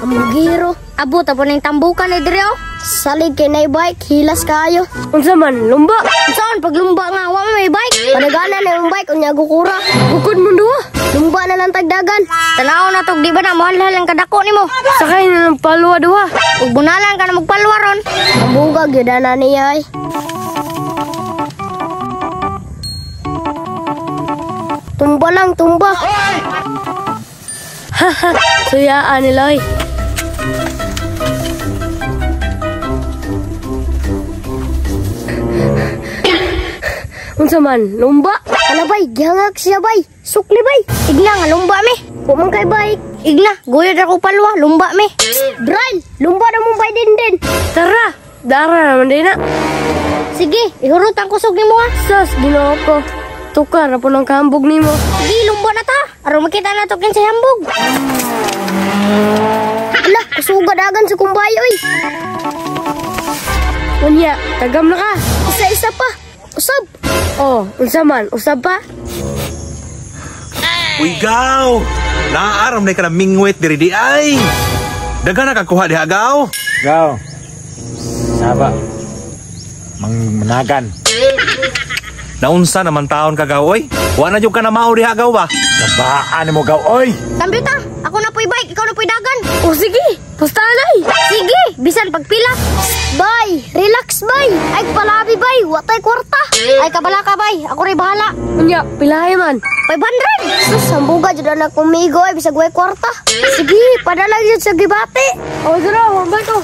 Ambugiro. Abot po ning tambukan ni diri oh. Salig kay nay bike, hilas kayo. Unsa man, lumba. Unsaon paglumba nga wa man may bike? Panagana na yung bike unya gukura. Bukod mo duwa. Lumba na lang tagdagan. Tanaw na tog di ba na mohalhal ang kadako nimo. Sakay na ng palwa duwa. Ug bunalan ka na magpalwa ron. Ambuga gyud na niya ay. Tumba lang, tumba. Suyaan nila oy. Unsa man, lumba. Ala bay, gihangak siya bay. Sukli bay. Igna nga lumba mi. Wa man kay bike. Igna, guyod ako palwa, lumba mi. Bral, lumba na mong bay din din. Tara, dara naman din na. Sige, ihurot ang kusog nimo ha. Sus, Ginoo ko. Tukar na po ng kahambog nimo. Sige, lumba na ta. Aron makita na to kinsay hambog. Ala, kusuga dagan sa kumbay oy. Unya, tagam na ka. Isa-isa pa. Usab. Oh, unsa man, usab pa? Uy, gaw! Naaram na ka na mingwit diri di ay! Daga na kakuha diha, gaw! Gaw. Saba. Mangmanagan. Naunsa naman taon ka, gaw, oy? Wa na jud ka na mao diha, gaw ba? Nabaan mo gaw, oy! Tambita, ako na po'y bike, ikaw na po'y dagan. Oh, sige, pustahan ay. Sige, bisan pagpila. Bay, relax bay. Ay palabi bay, watay kwarta. Ay kabala ka bay, ako rin bahala. Unya, pilahay man. 500. Sus, ambuga jud na kumigo ay bisag way kwarta. Sige, padala jud sa gibati. Oh, dara, wambay ko.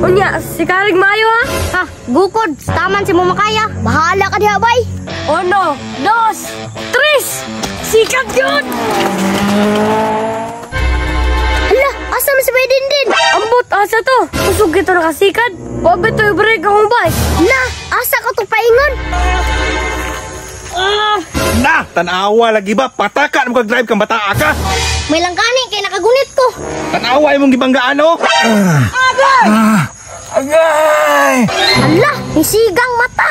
Unya, sikarig maayo ha. Ha, gukod, taman si Mumakaya. Bahala ka diha bay. Uno, dos, tres. Sikat yun! Hala, asa man si Bay Dindin? Ambot, asa to? Kusog ito nakasikat. Wabe to i-break akong bike. Na, asa ka to paingon? Na! Tanawa lagi ba? Pataka na mo kag-drive kang bataa ka! May langkani kay nakagunit ko. Tanawa imong gibanggaan, oh! Agay! Hala, nisigang mata.